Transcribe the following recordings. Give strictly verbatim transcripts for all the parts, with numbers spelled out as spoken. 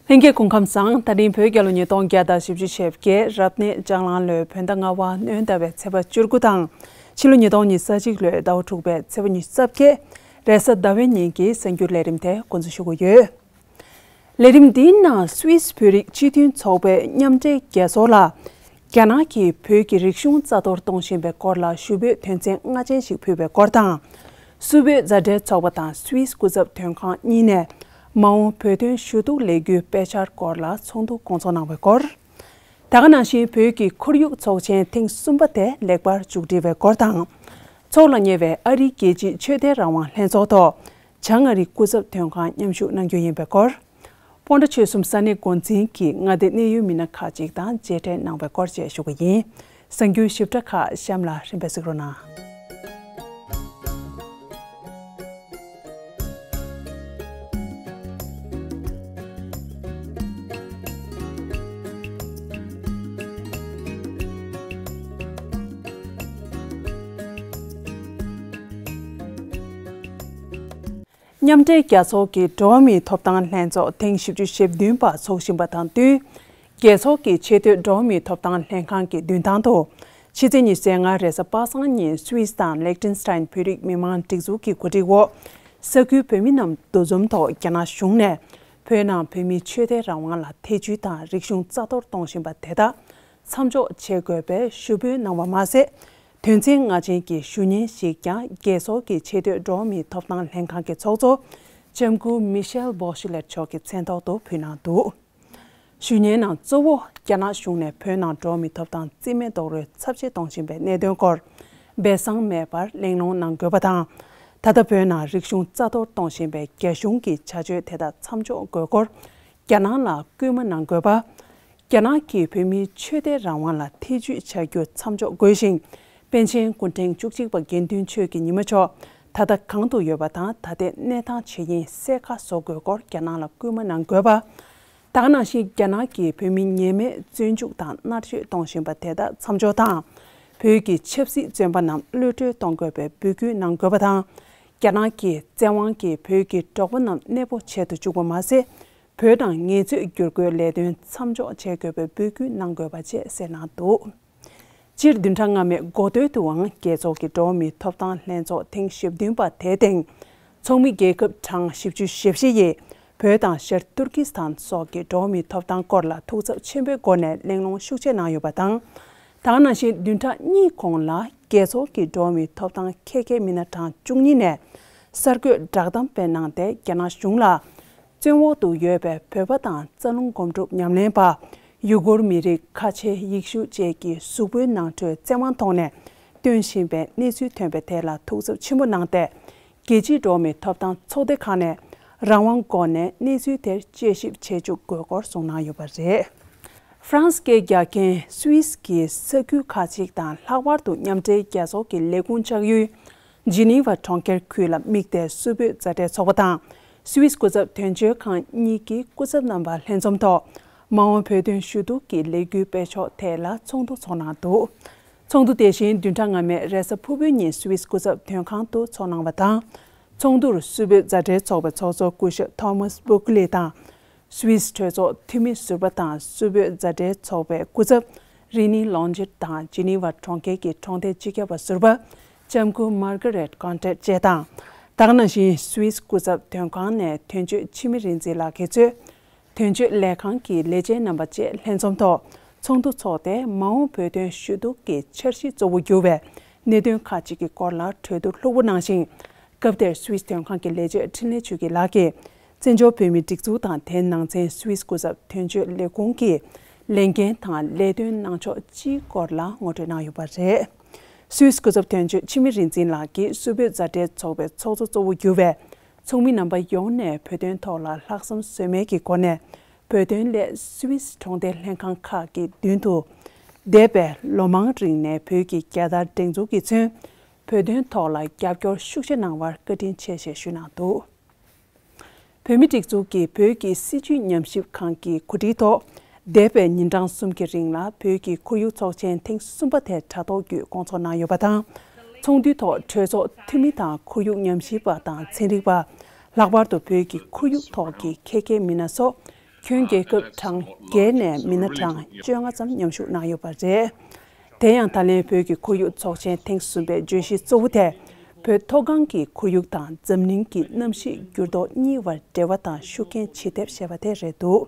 ལྷན་རྒྱས་སྐུ་ཁམས་བཟང་། ད་རིང་བོད་རྒྱལ་ལོ་ཉིས་སྟོང་བརྒྱ་དང་བཞི་བཅུ་ཞེ་བརྒྱད། རབ་གནས་ལྕགས་གླང་ལོའི་བོད་ཟླ་ལྔ་པ་སྣྲོན་ཟླ་བའི་ཚེས་པ་བཅུ་དགུ་དང་། ཕྱི་ལོ་ཉིས་སྟོང་ཉི་ཤུ་རྩ་གཅིག་ལོའི་ཟླ་བ་དྲུག་པའི་ཚེས་པ་ཉི་ཤུ་རྩ་བརྒྱད། རེས་གཟའ་ཟླ་བའི་ཉིན་གྱི་གསར་འགྱུར་ལས་རིམ་དེ་འགོ་འཛུགས་ཞུ་གི་ཡོད། ལས་རིམ་འདིའི་ནང་སུད་སི་བོད་རིགས་སྤྱི་མཐུན་ཚོགས་པའི་མཉམ་འབྲེལ་རྒྱལ་ཚོགས་ལ། རྒྱ་ནག་གིས་བོད་ཀྱི་རིག་གཞུང་རྩ་གཏོར་གཏོང་བཞིན་པའི་སྐོར་ལ་ཞུ་འབོད་དོན་ཚན་ལྔ་ཅན་ཞིག་ཕུལ་བའི་སྐོར་དང་། སུད་བོད་མཛའ་འབྲེལ་ཚོགས་པ་དང་སུད་སི་སྐུ་ཚབ་དོན་ཁང་གཉིས་ནས་མ་འོངས་བོད་དོན་ཞུ་གཏུག་ལས་འགུལ་སྤེལ་འཆར་སྐོར་ལ་ཚོགས་འདུ་སྐོང་ཚོགས་གནང་བའི་སྐོར། ད་ག་ནང་བཞིན་བོད་ཀྱི་ཁོར་ཡུག་ཚོགས་ཆེན་ཐེངས་གསུམ་པ་དེ་ལེགས་པར་མཇུག་སྒྲིལ་བའི་སྐོར་དང་། ཚོགས་ལ་ཉེ་བའི་ཨ་རིའི་རྒྱལ་སྤྱིའི་ཆོས་དད་རང་དབང་ལྷན་ཚོགས་ཐོག་བྱང་ཨ་རིའི་སྐུ་ཚབ་དོན་ཁང་མཉམ་ཞུགས་གནང་རྒྱུ་ཡིན་པའི་སྐོར། སྤོན་ཊ་ཆོལ་གསུམ་ས་གནས་འགོ་འཛིན་གྱིས་མངའ་སྡེའི་གནད་ཡོད་མི་སྣ་ཁག་ཅིག་དང་མཇལ་འཕྲད་གནང་བའི་སྐོར་བཅས་ཞུ་གི་ཡིན། གསར་འགྱུར་ཞིབ་ཕྲ་ཁག་གཤམ་ལ་རིམ་པས་གཟིགས་རོགས་གནང་། མཉམ་འབྲེལ་རྒྱལ་ཚོགས་ཀྱི་འགྲོ་བ་མིའི་ཐོབ་ཐང་ལྷན་ཚོགས་ཐེངས་བཞི་བཅུ་ཞེ་བདུན་པ་འཚོགས་བཞིན་པ་དང་བསྟུན། རྒྱལ་ཚོགས་ཀྱི་ཆེས་མཐོའི་འགྲོ་བ་མིའི་ཐོབ་ཐང་ལྷན་ཁང་གི་མདུན་ཐང་དུ། ཕྱི་ཚེས་ཉི་ཤུ་རྩ་ལྔ་རེས་གཟའ་པ་སངས་ཉིན་སུད་སི་དང་ལིག་ཏེན་སི་ཏན་བོད་རིགས་མི་མང་སྒྲིག་འཛུགས་ཀྱི་གོ་སྒྲིག་འོག་ས་ཁུལ་བོད་མི་རྣམས་འདུ་འཛོམས་ཐོག་རྒྱ་ནག་གཞུང་ནས་བོད་ནང་བོད་མིའི་ཆོས་དད་རང་དབང་ལ་ཐེ་ཇུས་དང་རིག་གཞུང་རྩ་གཏོར་གཏོང་བཞིན་པ་དེ་དག་མཚམས་འཇོག་བྱེད་དགོས་པའི་ཞུ་འབོད་གནང་བ་མ་ཟད། དོན་ཚན་ལྔ་ཅན་གྱི་ཞུ་སྙན་ཞིག་ཀྱང་རྒྱལ་ཚོགས་ཀྱི་ཆེས་མཐོའི་འགྲོ་བ་མིའི་ཐོབ་ཐང་ལྷན་ཁང་གི་ཚོགས་གཙོ་ལྕམ་སྐུ་མི་ཤེལ་བྷོ་ཤི་ལེད་མཆོག་གི་མཚན་ཐོག་ཏུ་ཕུལ་གནང་འདུག་ཞུ་སྙན་ནང་གཙོ་བོ་རྒྱ་ནག་གཞུང་ནས་བོད་ནང་འགྲོ་བ་མིའི་ཐོབ་ཐང་རྩིས་མེད་རྡོག་རོལ་ཚབས་ཆེ་གཏོང་བཞིན་པའི་གནད་དོན་སྐོར་སྦས་གསང་མེད་པར་གླེང་སློང་གནང་དགོས་པ་དང་། ད་ལྟ་བོད་ནང་རིག་གཞུང་རྩ་གཏོར་གཏོང་བཞིན་པའི་རྒྱ་གཞུང་གི་བྱ་སྤྱོད་དེ་དག་མཚམས་འཇོག་དགོས་སྐོར་རྒྱ་ནག་ལ་སྐུལ་མ་གནང་དགོས་པ། རྒྱ་ནག་གིས་བོད་མིའི་ཆོས་དད་རང་དབང་ལ་ཐེ་ཇུས་བྱ་རྒྱུ་མཚམས་འཇོག་དགོས་ཤིང་། པཎ་ཆེན་སྐུ་ཕྲེང་བཅུ་གཅིག་པ་དགེ་འདུན་ཆོས་ཀྱི་ཉི་མ་མཆོག་ད་ལྟ་གང་དུ་ཡོད་པ་དང་ད་ལྟའི་གནས་སྟངས་ཇི་ཡིན་གསལ་ཁ་བཟོ་དགོས་སྐོར་རྒྱ་ནག་ལ་སྐུལ་མ་གནང་དགོས་པ། ད་ག་ནང་བཞིན་རྒྱ་ནག་གིས་བོད་མི་ཉེས་མེད་བཙོན་འཇུག་དང་མནར་གཅོད་གཏོང་བཞིན་པ་དེ་དག་མཚམས་འཇོག་དང་། བོད་ཀྱི་ཆབ་སྲིད་བཙོན་པ་རྣམས་གློད་བཀྲོལ་གཏོང་དགོས་པའི་འབོད་སྐུལ་གནང་དགོས་པ་དང་། རྒྱ་ནག་གི་བཙན་དབང་གིས་བོད་ཀྱི་འབྲོག་པ་རྣམས་གནས་སྤོ་བྱེད་དུ་བཅུག་པ་མ་ཟད། བོད་ནང་ངལ་རྩོལ་བསྒྱུར་བཀོད་ལས་དོན་མཚམས་འཇོག་བྱེད་དགོས་པའི་འབོད་སྐུལ་གནང་དགོས་པ་བཅས་གསལ་གནང་འདུག་སྤྱིར་བདུན་ཕྲག་སྔ་མའི་འགོ་སྟོད་དུའང་རྒྱལ་ཚོགས་ཀྱི་འགྲོ་བ་མིའི་ཐོབ་ཐང་ལྷན་ཚོགས་ཐེངས་བཞི་བདུན་པ་དེའི་སྟེང་། ཚོགས་མི་རྒྱལ་ཁབ་གྲངས་བཞི་བཅུ་ཞེ་བཞི་ཡིས་བོད་དང་ཤར་ཏུར་ཀི་སི་ཐན་སོགས་ཀྱི་འགྲོ་བ་མིའི་ཐོབ་ཐང་སྐོར་ལ་ཐུགས་འཚབ་ཆེན་པོའི་སྒོ་ནས་གླེང་སློང་ཤུགས་ཆེ་གནང་ཡོད་པ་དང་། ད་ག་ནང་བཞིན་བདུན་ཕྲག་གཉིས་གོང་ལ་རྒྱལ་ཚོགས་ཀྱི་འགྲོ་བ་མིའི་ཐོབ་ཐང་འཁྱེར་མཁན་མི་སྣ་གྲངས་བཅུ་གཉིས་ནས་གསར་འགོད་བསྒྲགས་གཏམ་སྤེལ་གནང་སྟེ་རྒྱ་ནག་གཞུང་ལ། བཙོན་འོག་ཏུ་ཡོད་པའི་བོད་པ་དང་རྩ་རླུང་སྒོམ་སྒྲུབ་ཉམས་ལེན་པ། ཡུ་གུར་མི་རིགས་ཁ་ཆེ་ཡེ་ཤུ་བཅས་ཀྱི་གཟུགས་པོའི་ནང་ཁྲོལ་བཙན་དབང་ཐོག་ནས་སྟོན་བཞིན་པའི་གནས་ཚུལ་ཐོན་པའི་ཐད་ལ་ཐུགས་འཚབ་ཆེན་པོ་གནང་སྟེ། རྒྱལ་སྤྱིའི་འགྲོ་བ་མིའི་ཐོབ་ཐང་ཚོགས་སྡེ་ཁག་ནས་རང་དབང་སྒོ་ནས་གནས་ཚུལ་དེར་དཔྱད་ཞིབ་བྱེད་བཅུག་དགོས་སྐོར་གསུངས་གནང་ཡོད་པ་རེད། ཧྥ་རན་སི་སྐད་རྒྱག་མཁན་སུད་སི་གི་ས་ཁུལ་ཁག་ཅིག་དང་ལྷག་པར་དུ་མཉམ་འབྲེལ་རྒྱལ་ཚོགས་ཀྱི་ལས་ཁུངས་ཆགས་ཡུལ། ཇི་ནི་ཝ་གྲོང་ཁྱེར་ཁུལ་ལ་དམིགས་ཏེ་སུད་བོད་མཛའ་འབྲེལ་ཚོགས་པ་དང་སུད་སི་སྐུ་ཚབ་དོན་གཅོད་ཁང་གཉིས་ཀྱི་སྐུ་ཚབ་རྣམ་པ་ལྷན་འཛོམས་ཐོག་མ་འོངས་བོད་དོན་ཞུ་གཏུག་གི་ལས་འགུལ་སྤེལ་ཕྱོགས་ཐད་ལ་ཚོགས་འདུ་ཚོགས་གནང་འདུག་ཚོགས་འདུ་དེ་བཞིན་བདུན་ཕྲག་སྔ་མའི་རེས་གཟའ་ཕུར་བུའི་ཉིན་སུད་སི་སྐུ་ཚབ་དོན་ཁང་དུ་ཚོགས་གནང་བ་དང་། ཚོགས་འདུར་སུད་བོད་མཛའ་འབྲེལ་ཚོགས་པའི་ཚོགས་གཙོ་སྐུ་ཞབས་ཐོ་མཱས་བྷུ་ཀི་ལི་དང་། སུད་སི་གྲོས་ཚོགས་འཐུས་མི་ཟུར་པ་དང་སུད་བོད་མཛའ་འབྲེལ་ཚོགས་པའི་སྐུ་ཚབ་རི་ནི་ལོང་ཇེར་དང་ཇི་ནི་ཝ་གྲོང་ཁྱེར་གྱི་གྲོང་སྡེ་སྤྱི་ཁྱབ་པ་ཟུར་པ་ལྕམ་སྐུ་མར་ག་རེད་ཀོན་ཊེད་བཅས་དང་། ད་ག་ནང་བཞིན་སུད་སི་སྐུ་ཚབ་དོན་ཁང་ནས་དོན་གཅོད་འཆི་མེད་རིག་འཛིན་ལགས་ཀྱིས་གཙོས་དོན་གཅོད་ལས་ཁང་གི་ལས་བྱེད་རྣམ་པ་བཅས་ལྷན་འཛོམས་ཐོག་ཚོགས་འདུ་འཚོགས་ཏེ་མ་འོངས་བོད་དོན་ཞུ་གཏུག་གི་འཆར་གཞི་གཙོ་བོ་གྱུར་བའི་གནད་དོན་ཁག་ཅིག་གི་སྐོར་ལ་གྲོས་བསྡུར་ལྷུག་པོ་གནང་ཞིང་། སྐབས་དེར་སུད་སི་དོན་ཁང་གི་ལས་བྱེད་འཕྲིན་ལས་ཆོས་སྐྱིད་ལགས་ཀྱིས། བཙན་བྱོལ་བོད་མིའི་སྒྲིག་འཛུགས་དང་དེའི་ནང་ཚན་སུད་སི་སྐུ་ཚབ་དོན་གཅོད་ལས་ཁུངས་ཀྱི་ལས་འགན་དང་ལས་དོན་གནང་ཕྱོགས་སྤྱིའི་སྐོར་ལ་ངོ་སྤྲོད་གནང་ཡོད་པ་རེད། སུད་སི་སྐུ་ཚབ་དོན་གཅོད་འཆི་མེད་རིག་འཛིན་ལགས་ཀྱིས་སུད་བོད་མཛའ་འབྲེལ་ཚོགས་པའི་ཚོགས་གཙོ་གཙོ་བོ་གྱུར་བའི་ཚོགས་མི་རྣམ་པ་ཡོངས་ནས་བོད་དོན་ཐོག་ལ་ལྷག་བསམ་ཟོལ་མེད་ཀྱི་སྒོ་ནས་བོད་དོན་སླད་སུད་སི་གྲོང་སྡེ་ལྷན་ཁང་ཁག་གི་མདུན་དུ་འདས་པའི་ལོ་མང་རིང་ནས་བོད་ཀྱི་རྒྱལ་དར་སྒྲེང་འཛུགས་ཀྱིས་མཚོན་བོད་དོན་ཐོག་ལ་རྒྱབ་སྐྱོར་ཤུགས་ཆེ་གནང་བར་བཀའ་དྲིན་ཆེ་ཞེས་ཞུས་གནང་འདུག་བོད་མིའི་སྒྲིག་འཛུགས་ཀྱི་བོད་ཀྱི་སྲིད་བྱུས་ཉམས་ཞིབ་ཁང་གི་གོ་སྒྲིག་ཐོག་འདས་པའི་ཉིན་གྲངས་གསུམ་གྱི་རིང་ལ་བོད་ཀྱི་ཁོར་ཡུག་ཚོགས་ཆེན་ཐེངས་གསུམ་པ་དེ་དྲ་ཐོག་བརྒྱུད་སྐོང་ཚོགས་གནང་ཡོད་པ་དང་། ཚོགས་འདུའི་ཐོག་གྲོས་ཚོགས་འཐུས་མི་དང་ཁོར་ཡུག་ཉམས་ཞིབ་པ་དང་ཚན་རིག་པ། ལྷག་པར་དུ་བོད་ཀྱི་ཁོར་ཡུག་ཐོག་གི་མཁས་མཁས་མི་སྣ་སོགས་ ཁྱོན་རྒྱལ་ཁབ་གྲངས་བརྒྱད་ནས་མི་སྣ་གྲངས་བཅོ་ལྔ་ཙམ་མཉམ་ཞུགས་གནང་ཡོད་པ་རེད། དེ་ཡང་ད་ལན་བོད་ཀྱི་ཁོར་ཡུག་ཚོགས་ཆེན་ཐེངས་གསུམ་པའི་བརྗོད་གཞི་གཙོ་བོ་དེ། བོད་མཐོ་སྒང་གི་ཁོར་ཡུག་དང་འཛམ་གླིང་གི་གནམ་གཤིས་འགྱུར་ལྡོག་གཉིས་བར་འབྲེལ་བ་དང་ཤུགས་རྐྱེན་ཇི་ཐེབས་ཞེས་པ་དེ་རེད་འདུག་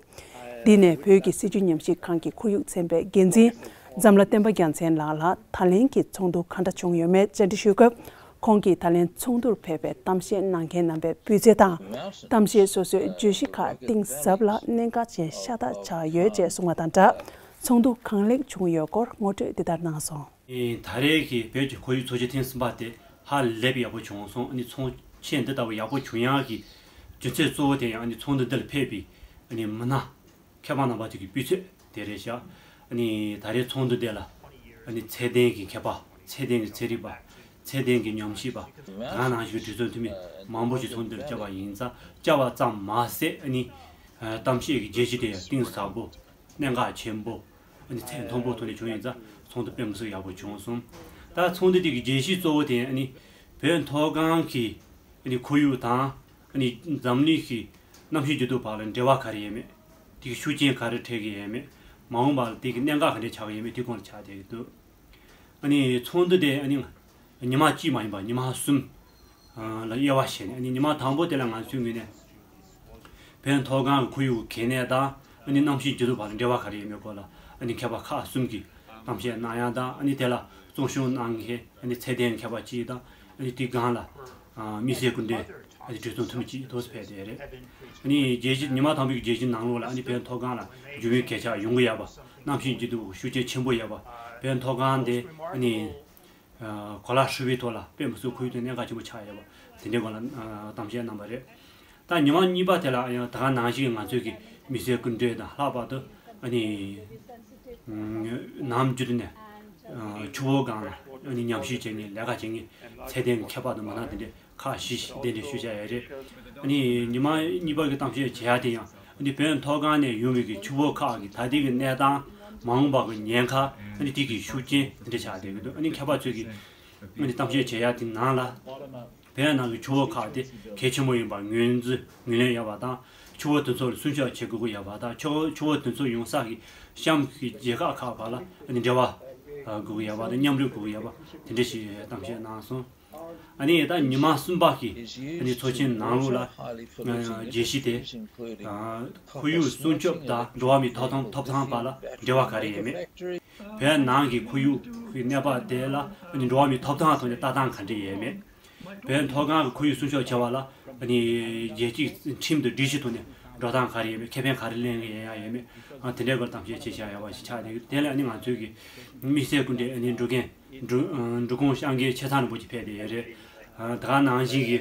འདི་ནས་བོད་ཀྱི་སྲིད་བྱུས་ཉམས་ཞིབ་ཁང་གི་ཁོར་ཡུག་ཚན་པའི་འགན་འཛིན་འཛམ་ལྷ་བསྟན་པ་རྒྱལ་མཚན་ལགས་ལ་ད་ལན་གྱི་ཚོགས་འདུ་ག་འདྲ་བྱུང་ཡོད་མེད་བཅར་འདྲི་ཞུས་སྐབས། ཁོང་གིས་ད་ལན་ཚོགས་འདུར་ཕེབས་པའི་གཏམ་བཤད་གནང་མཁན་རྣམ་པའི་སྤུས་ཚད་དང་། གཏམ་བཤད་སོ་སོའི་བརྗོད་གཞི་ཁག་གཏིང་ཟབ་ལ་གནད་འགག་ཅན་ཤ་སྟག་ཆགས་ཡོད་ཅེས་གསུངས་པ་དང་སྦྲགས། ཚོགས་འདུ་གང་ལེགས་བྱུང་ཡོད་སྐོར་ངོ་སྤྲོད་འདི་ལྟར་གནང་སོང་། ཨེ། ད་རེས་ཀྱི་བོད་ཀྱི་ཁོར་ཡུག་ཚོགས་ཆེན་ཐེངས་གསུམ་པ་དེ་ཧ་ལས་པའི་ཡག་པོ་བྱུང་སོང་། ཨ་ནི་ཚོགས་ཆེན་འདི་ལྟ་བུ་ཡག་པོ་བྱུང་ཡག་གི་རྒྱུ་མཚན་གཙོ་བོ་དེ་ཡང་ཨ་ནི་ཚོགས་འདུ་འདི་ལ་ཕེབས་པའི་ཨ་ནི་མི་སྣ། མཁས་པ་རྣམ་པ་ཚོ་གི་སྤུས་ཚད་དེ་རེད་ཤག་ཨ་ནི་ད་རེས་ཚོགས་འདུ་དེ་ལ་ཨ་ནི་ཚད་ལྡན་གྱི་མཁས་པ། ཚད་ལྡན་གྱི་ཚན་རིག་པ། ཚད་ལྡན་གྱི་ཉམས་ཞིབ་པ། ད་ག་ནང་བཞིན་གྱི་དུས་ཚོད་མཐུན་མི་མང་པོ་ཞིག་ཚོགས་འདུ་དེར་བཅར་བ་ཡིན་ཙང་། བཅར་བ་ཙམ་མ་ཟད་ཨ་ནི་གཏམ་བཤད་ཀྱི་བརྗོད་གཞི་དེ་ཡང་གཏིང་ཟབ་པོ། གནད་འགག་ཆེན་པོ། ཨ་ནི་ཚད་མཐོན་པོ་ཐོག་ནས་བྱུང་ཡིན་ཙང་ཚོགས་འདུ་དཔེ་མི་སྲིད་ཡག་པོ་བྱུང་སོང་། ད་ཚོགས་འདུ་དེ་གི་བརྗོད་གཞི་གཙོ་བོ་དེ་ཨ་ནི་བོད་མཐོ་སྒང་གི་ཨ་ནི་ཁོར་ཡུག་དང་། ཨ་ནི་འཛམ་གླིང་གི་གནམ་གཤིས་འགྱུར་ལྡོག་བར་ལ་འབྲེལ་བ་ག་རེ་ཡོད་མེད། དེ་གི་ཤུགས་རྐྱེན་ག་རེ་འཕྲད་ཀྱི་ཡོད་མེད། མ་འོངས་པར་དེ་གི་གནད་འགག་ག་འདྲ་ཆགས་ཀྱི་ཡོད་མེད་དེ་སྐོར་ལ་ཆགས་བསྡད་ཀྱི་འདུག་ཨ་ནི་ཚོགས་འདུ་དེ་ཨ་ནི་ཉི་མ་གཅིག་མ་ཡིན་པར་ཉི་མ་གསུམ་ལ་དབྱེ་བ་ཕྱེ་ནས། ཨ་ནི་ཉི་མ་དང་པོ་དེ་ལ་ང་ཚོའི་ངོས་ནས་བོད་མཐོ་སྒང་གི་ཁོར་ཡུག་གི་གལ་གནད་དང་། ཨ་ནི་གནམ་གཤིས་འགྱུར་ལྡོག་བར་ལ་འབྲེལ་བ་ག་རེ་ཡོད་མེད་སྐོར་ལ་ཨ་ནི་མཁས་པ་ཁག་གསུམ་གྱིས་གཏམ་བཤད་གནང་ཡག་དང་། ཨ་ནི་དེ་ལ་གཙོ་སྐྱོང་གནང་མཁན་ཨ་ནི་ཚད་ལྡན་མཁས་པ་གཅིག་དང་། ཨ་ནི་དེའི་སྒང་ལ་ཨ་དམིགས་བསལ་སྐུ་མགྲོན་ཨ་ནི་གྲོས་ཚོགས་འཐུས་མི་གཅིག་ཐོག་སུ་ཕེབས་བསྡད་རེད། ཨ་ནི་བརྗོད་གཞི་ཉི་མ་དང་པོའི་བརྗོད་གཞི་ནང་ལོགས་ལ་ཨ་ནི་བོད་མཐོ་སྒང་ལ་འགྱུར་བའི་གལ་ཆགས་ཡོང་གི་ཡོད་པ། གནམ་གཤིས་འགྱུར་ལྡོག་ཤུགས་རྐྱེན་ཆེན་པོ་ཡོད་པ། བོད་མཐོ་སྒང་དེ་ཨ་ནི་ཨ་གོ་ལ་ཧྲིལ་པོའི་ཐོག་ལ་དཔེ་མི་སྲིད་ཁོར་ཡུག་དེ་གནད་འགག་ཆེན་པོ་ཆགས་ཡོད་པ། དེ་འདྲའི་སྐོར་ལ་ཨ་གཏམ་བཤད་གནང་བ་རེད། ད་ཉི་མ་གཉིས་པ་དེ་ལ་ཡང་ད་ག་ནང་བཞིན་ང་ཚོའི་གི་དམིགས་བསལ་སྐུ་མགྲོན་དང་། ལྷག་པར་དུ་ཨ་ནི་ཨ་ནམ་རྒྱུན་ནས་ཨ་ཆུ་བོ་སྒང་ལ་ཨ་ནི་ཉམས་ཞིབ་བྱེད་མཁན། ལས་ཀ་བྱེད་མཁན་ཚད་ལྡན་གྱི་མཁས་པ་དང་མི་སྣ་དེ་འདྲའི་ཁག་བཞི་ཞིག་གདན་འདྲེན་ཞུས་བཞག་ཡོད་རེད། ཨ་ནི་ཉི་མ་གཉིས་པ་གི་གཏམ་བཤད་བྱེད་ཡག་དེ་ཡང་ཨ་ནི་བོད་མཐོ་སྒང་ནས་ཡོང་བའི་གི་ཆུ་བོ་ཁག་གི་ད་ལྟའི་གི་གནས་སྟངས། མ་འོངས་པ་གི་ཉེན་ཁ། ཨ་ནི་དེ་གི་ཤུགས་རྐྱེན་དེ་འདྲ་ཆགས་བསྡད་ཀྱི་འདུག་ཨ་ནི་མཁས་པ་ཚོས་གི་ཨ་ནི་གཏམ་བཤད་བྱེད་ཡག་དེ་ནང་ལ། བོད་ནང་གི་ཆུ་བོ་ཁག་དེ་གལ་ཆེན་པོ་ཡིན་པར་ངོས་འཛིན་ངོས་ལེན་ཡོད་པ་དང་། ཆུ་བོ་དེ་ཚོ་ལ་སྲུང་སྐྱོབ་བྱེད་དགོས་ཀྱི་ཡོད་པ་དང་། ཆུ་བོ་ཆུ་བོ་དེ་ཚོ་ཡོང་ས་གི་གཤམ་གྱི་རྒྱལ་ཁབ་ཁག་བར་ལ་ཨ་ནི་འབྲེལ་བ་དགོས་ཀྱི་ཡོད་པ་དང་། མཉམ་རུབ་དགོས་ཀྱི་ཡོད་པ་དེ་འདྲ་ཞིག་གཏམ་བཤད་གནང་སོང་། ཨ་ནི་ད་ཉི་མ་གསུམ་པ་གི་ཨ་ནི་ཚོགས་ཆེན་ནང་ལོགས་ལ་ཨ་བརྗོད་གཞི་དེ་ཨ་ཁོར་ཡུག་སྲུང་སྐྱོབ་དང་འགྲོ་བ་མིའི་ཐོབ་ཐང་ཐོབ་ཐང་བར་ལ་འབྲེལ་བ་ག་རེ་ཡོད་མེད། བོད་ནང་གི་ཁོར་ཡུག་གི་གནས་བབ་དེ་ལ་ཨ་ནི་འགྲོ་བ་མིའི་ཐོབ་ཐང་ཐོག་ནས་ལྟ་སྟངས་ག་འདྲ་ཡོད་མེད། བོད་མཐོ་སྒང་གི་ཁོར་ཡུག་སྲུང་སྐྱོབ་བྱ་བ་ལ་ཨ་ནི་རྒྱལ་སྤྱིའི་ཁྲིམས་དང་སྒྲིག་གཞི་ཐོག་ནས་འགྲོ་སྟངས་ག་རེ་ཡོད་མེད། ཁེ་ཕན་ག་རེ་ལེན་གྱི་ཡོད་ཡ་ཡོད་མེད། ཨ་དེ་འདྲའི་སྐོར་གཏམ་བཤད་བྱེད་བཞག་ཡོད་པ་ཞིག་ཆགས་བསྡད་ཡོད། དེ་ལ་ཨ་ནི་ང་ཚོའི་གི་དམིགས་བསལ་སྐུ་མགྲོན་ཨ་ནི་འབྲུག་རྒན་འབྲུག་འབྲུག་གུང་སྐྱབས་མགོན་ཆེ་ཚང་རིན་པོ་ཆེ་ཕེབས་བསྡད་ཡོད་རེད། ཨ་ད་ག་ནང་བཞིན་གྱི་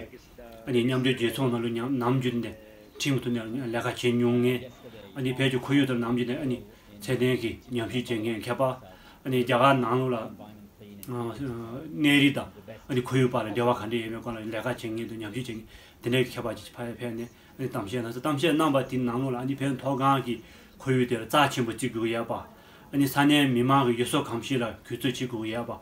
ཨ་ནི་མཉམ་འབྲེལ་རྒྱལ་ཚོགས་ནང་ལ་ཉམས་ནམ་རྒྱུན་ནས་ཁྲིམས་ཐོག་ནས་ལས་ཀ་བྱེད་མྱོང་མཁན། ཨ་ནི་བོད་ཀྱི་ཁོར་ཡུག་དང་ནམ་རྒྱུན་ནས་ཨ་ནི་ཚད་ལྡན་གྱི་ཉམས་ཞིབ་བྱེད་མཁན་མཁས་པ། ཨ་ནི་རྒྱ་གར་ནང་ལོགས་ལ་ཨ་གནས་རིགས་དང་ཨ་ནི་ཁོར་ཡུག་བར་ལ་འབྲེལ་བ་ག་འདྲ་ཡོད་མེད་སྐོར་ལ་ལས་ཀ་བྱེད་མཁན་དང་ཉམས་ཞིབ་བྱེད་མཁན་དེ་འདྲའི་མཁས་པ་ཅིག་ཕར་ཕེབས་ནས་ཨ་ནི་གཏམ་བཤད་གནང་སོང་། གཏམ་བཤད་གནང་བ་དེའི་ནང་ལོགས་ལ་ཨ་ནི་བོད་མཐོ་སྒང་གི་ཁོར་ཡུག་དེ་ལ་རྩ་ཆེན་པོ་བརྩི་དགོས་ཀྱི་ཡོད་པ། ཨ་ནི་ས་གནས་མི་མང་གི་ཡུལ་སྲོལ་གོམས་གཤིས་ལ་གུས་བརྩི་བྱེད་དགོས་ཀྱི་ཡོད་པ།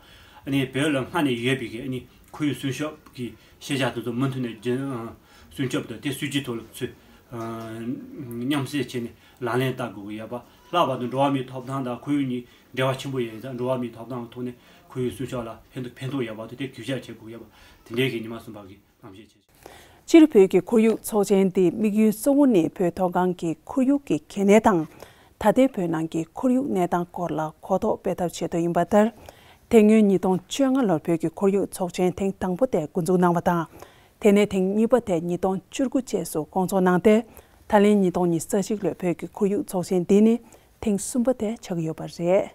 ཨ་ནི་བོད་ལ་སྔར་ནས་ཡོད་པའི་གི་ཨ་ནི་ཁོར་ཡུག་སྲུང་སྐྱོབ་ཀྱི་ཤེས་བྱ་དེ་ཚོ་མུ་མཐུད་ནས་རྒྱུན་ཨ་སྲུང་སྐྱོབ་དང་དེ་སྲིད་ཇུས་ཐོག་ལ་ཚུད་ཨ་མཉམ་བསྲེས་བྱས་ནས་ལག་ལེན་བསྟར་དགོས་ཀྱི་ཡོད་པ། ལྷག་པར་དུ་འགྲོ་བ་མིའི་ཐོབ་ཐང་དང་ཁོར་ཡུག་གཉིས་འབྲེལ་བ་ཆེན་པོ་ཡོད་ཙང་། འགྲོ་བ་མིའི་ཐོབ་ཐང་ཐོག་ནས་ཁོར་ཡུག་སྲུང་སྐྱོབ་ལ་ཕན་ཐོགས་ཕན་ཐོགས་ཡོད་པ་དང་དེ་གུས་ཞབས་བྱེད་དགོས་ཀྱི་ཡོད་པ། དེ་འདྲའི་གི་ཉི་མ་གསུམ་པ་གི་གཏམ་བཤད་བྱས། སྤྱིར་བོད་ཀྱི་ཁོར་ཡུག་ཚོགས་ཆེན་འདིའི་དམིགས་ཡུལ་གཙོ་བོ་ནི་བོད་མཐོ་སྒང་གི་ཁོར་ཡུག་གི་གལ་གནད་དང་། ད་ལྟའི་བོད་ནང་གི་ཁོར་ཡུག་གནས་སྟངས་སྐོར་ལ་གོ་རྟོགས་སྤེལ་ཐབས་ཆེད་དུ་ཡིན་པ་ལྟར། དེ་སྔོན་ཉིས་སྟོང་བཅོ་ལྔ་ལོར་བོད་ཀྱི་ཁོར་ཡུག་ཚོགས་ཆེན་ཐེངས་དང་པོ་དེ་འགོ་འཛུགས་གནང་བ་དང་། དེ་ནས་ཐེངས་གཉིས་པ་དེ་ཉིས་སྟོང་བཅུ་དགུ་བཅས་སུ་སྐོང་ཚོགས་གནང་སྟེ། ད་ལན་ཉིས་སྟོང་ཉི་ཤུ་རྩ་གཅིག་ལོའི་བོད་ཀྱི་ཁོར་ཡུག་ཚོགས་ཆེན་འདི་ནི་ཐེངས་གསུམ་པ་དེ་ཆགས་ཀྱི་ཡོད་པ་རེད།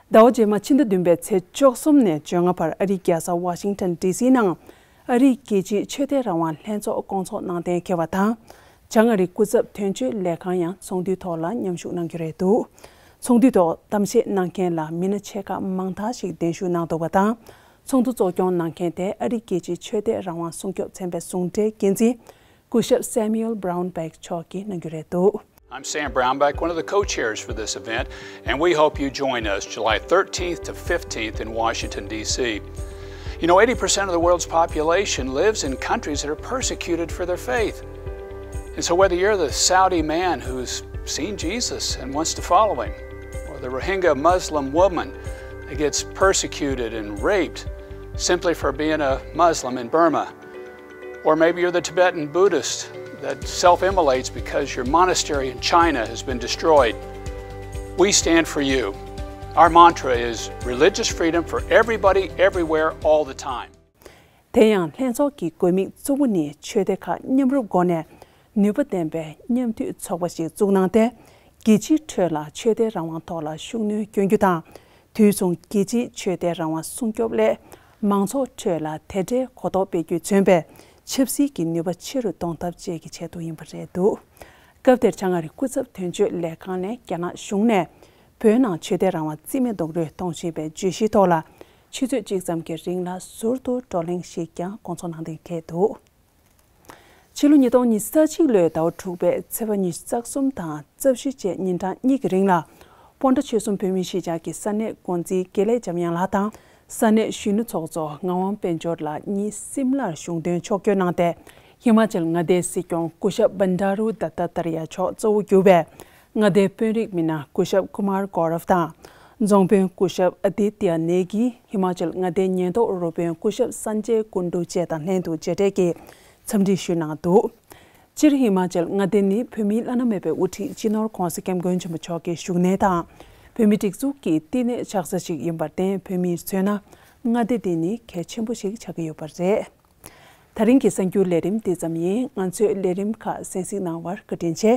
ཟླ་བ་རྗེས་མ་ཕྱི་ཟླ་བདུན་པའི་ཚེས་བཅུ་གསུམ་ནས་བཅོ་ལྔ་བར་ཨ་རིའི་རྒྱལ་ས་ཝ་ཤིང་ཊོན་ཌི་སི་ནང་ཨ་རིའི་རྒྱལ་སྤྱིའི་ཆོས་དད་རང་དབང་ལྷན་ཚོགས་སྐོང་ཚོགས་གནང་གཏན་འཁེལ་བ་དང་། བྱང་ཨ་རིའི་སྐུ་ཚབ་དོན་གཅོད་ལས་ཁང་ཡང་ཚོགས་འདུའི་ཐོག་ལ་མཉམ་ཞུགས་གནང་རྒྱུ་རེད་འདུག་ཚོགས་འདུའི་ཐོག་གཏམ་བཤད་གནང་མཁན་ལ་མི་སྣ་ཆེ་ཁག་མང་དག་ཞིག་གདན་ཞུ་གནང་འདུག་པ་དང་། ཚོགས་འདུ་གཙོ་སྐྱོང་གནང་མཁན་དེ་ཨ་རིའི་རྒྱལ་སྤྱིའི་ཆོས་དད་རང་དབང་སྲུང་སྐྱོབ་ཚན་པའི་ཟུང་འབྲེལ་འགན་འཛིན། སྐུ་ཞབས་Samuel Brownback་མཆོག་གིས་གནང་རྒྱུ་རེད་འདུག I'm Sam Brownback, one of the co-chairs for this event, and we hope you join us July thirteenth to fifteenth in Washington, D C. You know, eighty percent of the world's population lives in countries that are persecuted for their faith. And so, whether you're the Saudi man who's seen Jesus and wants to follow him, or the Rohingya Muslim woman that gets persecuted and raped simply for being a Muslim in Burma, or maybe you're the Tibetan Buddhist that self immolates because your monastery in China has been destroyed, we stand for you. Our mantra is religious freedom for everybody, everywhere, all the time. དེ་ཡང་ལྷན་ཚོགས་ཀྱི་དགོས་དམིགས་གཙོ་བོ་ནི་ཆོས་སྡེ་ཁག་མཉམ་རུབ་སྒོ་ནས་ནུས་པ་ལྡན་པའི་མཉམ་མཐུད་ཚོགས་པ་ཞིག་བཙུགས་གནང་སྟེ། རྒྱལ་སྤྱིའི་ཁྲོད་ལ་ཆོས་དད་རང་དབང་ཐོག་ལ་ཤུགས་སྣོན་སྐྱོན་རྒྱུ་དང་། དུས་མཚུངས་རྒྱལ་སྤྱིའི་ཆོས་དད་རང་དབང་སྲུང་སྐྱོབ་སླད་མང་ཚོགས་ཁྲོད་ལ་དེ་འདྲའི་གོ་རྟོགས་སྤེལ་རྒྱུས་མཚོན་པའི་ཆབ་སྲིད་ཀྱི་ནུས་པ་ཆེ་རུ་གཏོང་ཐབས་བཅས་ཀྱི་ཆེད་དུ་ཡིན་པ་རེད་འདུག་སྐབས་དེར་བྱང་ཨ་རིའི་སྐུ་ཚབ་དོན་གཅོད་ལས་ཁང་ནས་རྒྱ་ནག་གཞུང་ནས་བོད་ནང་ཆོས་དད་རང་དབང་རྩིས་མེད་རྡོག་རོལ་གཏོང་བཞིན་པའི་བརྗོད་གཞིའི་ཐོག་ལ་ཆུ་ཚོད་གཅིག་ཙམ་གྱི་རིང་ལ་ཟུར་དུ་བགྲོ་གླེང་ཞིག་ཀྱང་སྐོང་ཚོགས་གནང་སྟེ་འཁེལ་འདུག་ཕྱི་ལོ་ཉིས་སྟོང་ཉི་ཤུ་རྩ་གཅིག་ལོའི་ཟླ་བ་དྲུག་པའི་ཚེས་པ་ཉི་ཤུ་རྩ་གསུམ་དང་རྩ་བཞི་བཅས་ཉིན་གྲངས་གཉིས་ཀྱི་རིང་ལ། སྤོན་ཊ་ཆོལ་གསུམ་བོད་མིའི་གཞིས་ཆགས་ཀྱི་ས་གནས་འགོ་འཛིན་དགེ་ལེགས་འཇམ་དབྱངས་ལགས་དང་། ས་གནས་གཞོན་ནུ་ཚོགས་གཙོ་ངག་དབང་དཔལ་འབྱོར་ལགས་གཉིས་སིམ་ལར་གཞུང་དོན་ཕྱོགས་བསྐྱོད་གནང་སྟེ། ཧི་མ་ཅལ་མངའ་སྡེའི་སྲིད་སྐྱོང་སྐུ་ཞབས་བན་ཌ་རུ་དཏ་ཏ་ཏ་རི་ཡ་མཆོག་གཙོ་བོ་གྱུར་པའི་མངའ་སྡེའི་དཔོན་རིགས་མི་སྣ་སྐུ་ཞབས་ཀུ་མར་གོ་རབ་དང་། རྫོང་དཔོན་སྐུ་ཞབས་ཨ་དི་ཏི་ཡ་ནེ་གི། ཧི་མ་ཅལ་མངའ་སྡེའི་ཉེན་རྟོག་རུ་དཔོན་སྐུ་ཞབས་སན་ཇེ་ཀུན་ཌུ་བཅས་དང་ལྷན་དུ་མཇལ་འཕྲད་ཀྱིས་འཚམས་འདྲི་ཞུས་གནང་འདུག་སྤྱིར་ཧི་མ་ཅལ་མངའ་སྡེ་ནི་བོད་མིའི་བླ་ན་མེད་པའི་དབུ་ཁྲིད་སྤྱི་ནོར་༧གོང་ས་༧སྐྱབས་མགོན་ཆེན་པོ་མཆོག་གི་བཞུགས་གནས་དང་། བོད་མིའི་སྒྲིག་འཛུགས་ཀྱི་བསྟི་གནས་ཆགས་ས་ཞིག་ཡིན་པར་བརྟེན། བོད་མིར་མཚོན་ན་མངའ་སྡེ་འདི་ནི་གལ་ཆེན་པོ་ཞིག་ཆགས་ཀྱི་ཡོད་པ་རེད། ད་རིང་གི་གསར་འགྱུར་ལས་རིམ་འདི་ཙམ་ཡིན། ང་ཚོའི་ལས་རིམ་ཁག་གསན་གཟིགས་གནང་བར་བཀའ་དྲིན་ཆེ།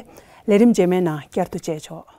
ལས་རིམ་རྗེས་མའི་ནང་བསྐྱར་དུ་མཇལ་ཆོག